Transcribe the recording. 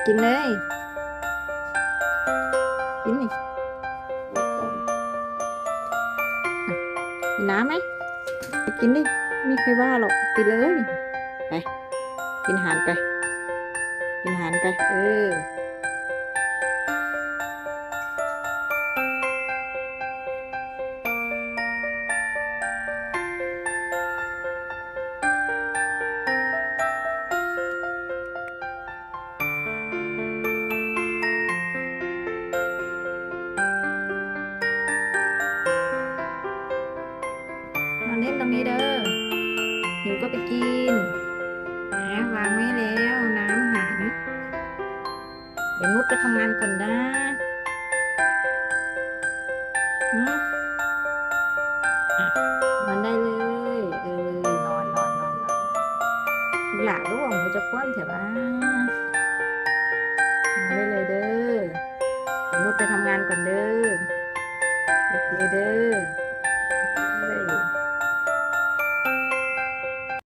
ກິນເລີຍ ກິນນີ້ ກິນນ້ຳໄໝ? ໄປກິນດິ ມີໃຜວ່າຫຼອກ ກິນເລີຍ ໄປ ກິນອາຫານໄປ ກິນອາຫານໄປ ເອີ. ມາຫຼິ້ນຕົງນີ້ເດີ ຫິວກໍໄປກິນ ອາ ວາງໄວ້ແລ້ວ ນ້ຳອາຫານ. ດຽວນຸດໄປທຳງານກ່ອນນະ ອືມ ອະ ນອນໄດ້ເລີຍ ເອີ ນອນ ນອນ ນອນ ນອນ ຫຼ້າລູກ ຫົວຈະຄວ່ຳແທ້ຫວາ ນອນໄດ້ເລີຍເດີ ດຽວນຸດໄປທຳງານກ່ອນເດີ ໂອເຄເດີ.